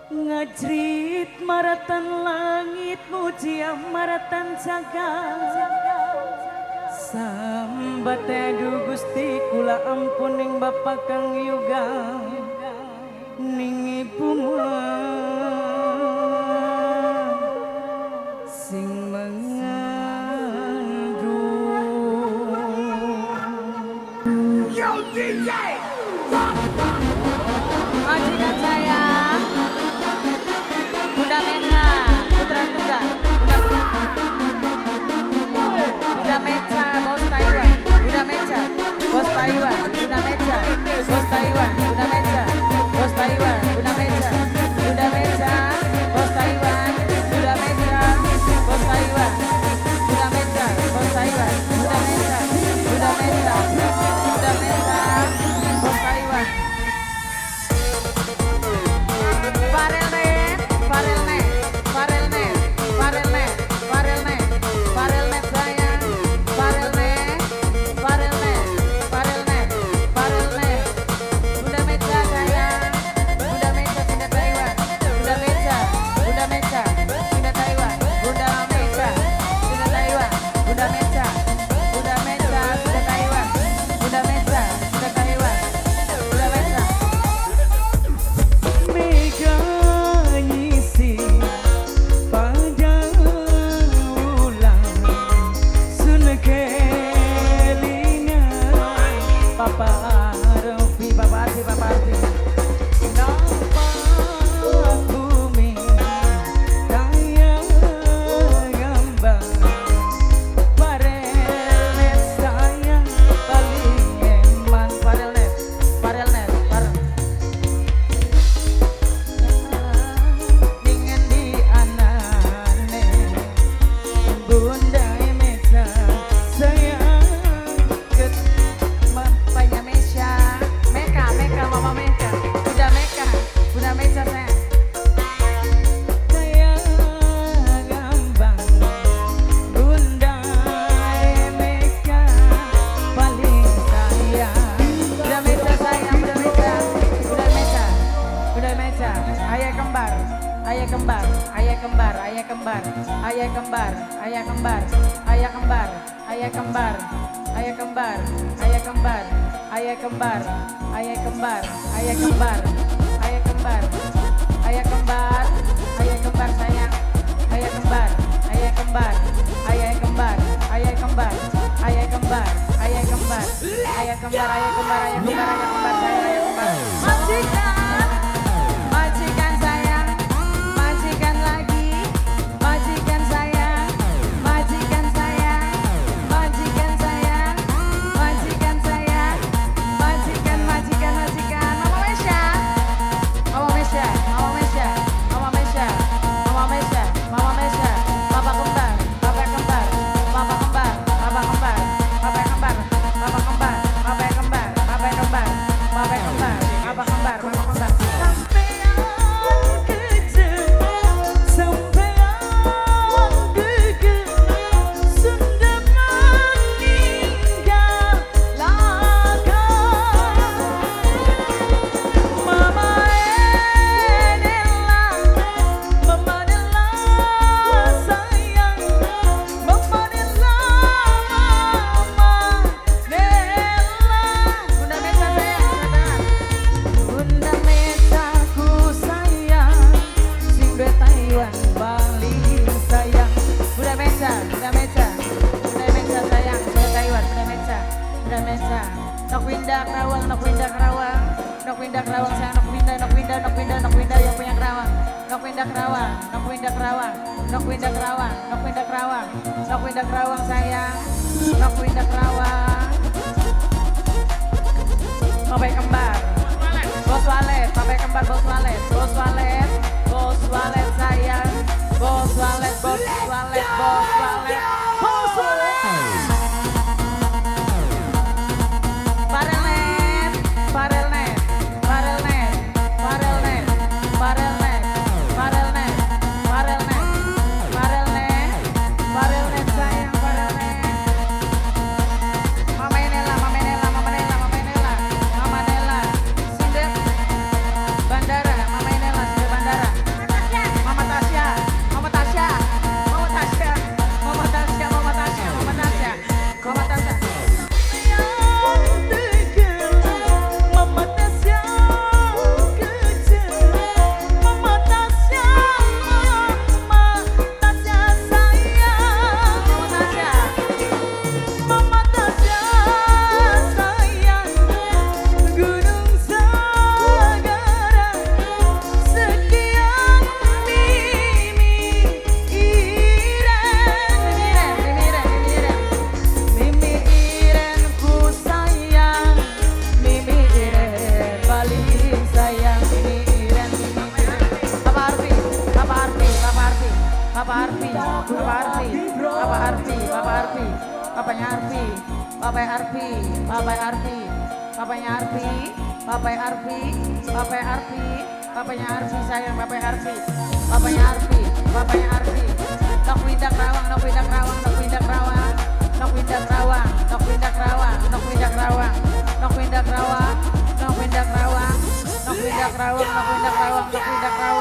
Ngajrit maratan langit muji maratan jagat. Sambate aduh Gusti kula ampun ning Bapak Kang Yoga ning ibu sing mengandung. Yo DJ majikan saya Bunda Mena Putra Tunggal Bunda Meca Bos Taiwan Bunda Meca Bos Taiwan Bunda Meca Bos Taiwan Bunda Meca Bos Taiwan Bunda Meca Bunda Meca Bos Taiwan Bunda Meca Bos Taiwan Bunda Meca Bos Taiwan Bunda Meca Bunda Meca Bunda Meca Bos Taiwan. Farelnet, Farelnet, Farelnet, Farelnet, Farelnet, Farelnet sayang, Farelnet, Farelnet, Farelnet, Farelnet. Bunda Meca sayang, Bunda Meca Cinta Taiwan, Bunda Meca, Bunda Meca Cinta Taiwan, Bunda Meca Cinta Taiwan, Bunda Meca, Bunda Meca Cinta Taiwan, Bunda Meca Cinta Taiwan, Bunda Meca. Mega ngisi panjang ulang sun kelingan Papa Arfi, Papa Arfi, Papa Arfi. Nampak bumi kaya ngambang Farelnet sayang paling eman. Farelnet, Farelnet, Farelnet. Ningen di anane Bunda Meca sayang ket Mamanya Mesha Meka, Meka, Mama Meka Bunda Meka, Bunda Meca sayang kaya ngambang Bunda Meka paling sayang. Bunda Meca sayang, Bunda Meca, Bunda Meca, Bunda Meca, ayah kembar, ayah kembar, ayah kembar, ayah kembar, ayah kembar, ayah kembar, ayah kembar, ayah kembar, ayah kembar, ayah kembar, ayah kembar, ayah kembar, ayah kembar, ayah kembar, ayah kembar, ayah kembar sayang, ayah kembar, ayah kembar, ayah kembar, ayah kembar, ayah kembar, ayah kembar, ayah kembar, ayah kembar, ayah kembar, ayah kembar sayang, ayah kembar. Majikan, majikan sayang, majikan lagi, majikan sayang, majikan sayang, majikan sayang, majikan sayang, majikan, majikan, majikan. Mama Mesha, Mama Mesha, Mama Mesha, Mama Mesha, Mama Mesha, Mama Mesha, Papa kembar, Papa kembar, Papa kembar, Papa kembar, Papa kembar, Papa kembar, Papa kembar, Papa kembar, Papa kembar, Papa kembar, Papa kembar. Sampean kecil, sampean gege, sudah meninggal laka. Mama Nella, Mama Nella sayang, Mama Nella, Mama Nella. Bunda Meca sayang, angkat tangan. Bunda Meca ku sayang, sing duwe Taiwan paling sayang. Bunda Meca, Bunda Meca, Bunda Meca sayang, duwe Taiwan, Bunda Meca, Bunda Meca. Nok Winda Kerawang, Nok Winda Kerawang, Nok Winda Kerawang sayang, Nok Winda, Nok Winda, Nok Winda, Nok Winda yang punya Kerawang. Nok Winda Kerawang, Nok Winda Kerawang, Nok Winda Kerawang, Nok Winda Kerawang, Nok Winda Kerawang sayang, Nok Winda Kerawang. Papai kembar, Bos Walet, papai kembar, Bos Walet, Bos Walet, Bos Walet sayang, Bos Walet, Bos Walet, Bos Walet, Bos Walet. Farelnet, Farelnet, Farelnet, Farelnet, Farelnet, Farelnet, Farelnet, Farelnet, Farelnet sayang, Farelnet. Mama Nella, Mama Nella, Mama Nella, Mama Nella, Mama Nella, Sinden Bandara, Mama Nella. Papa Arfi, Papa Arfi, Papa Arfi, Papanya Arfi, Papa Arfi, Papa Arfi, Papanya Arfi, Papa Arfi, Papa Arfi, Papanya Arfi sayang, Papa Arfi, Papanya Arfi, Papanya Arfi. Nok Winda Kerawang, Nok Winda Kerawang, Nok Winda Kerawang, Nok Winda Kerawang, Nok Winda Kerawang, Nok Winda Kerawang, Nok Winda Kerawang, Nok Winda Kerawang, Nok Winda Kerawang, Nok Winda Kerawang, Nok Winda Kerawang.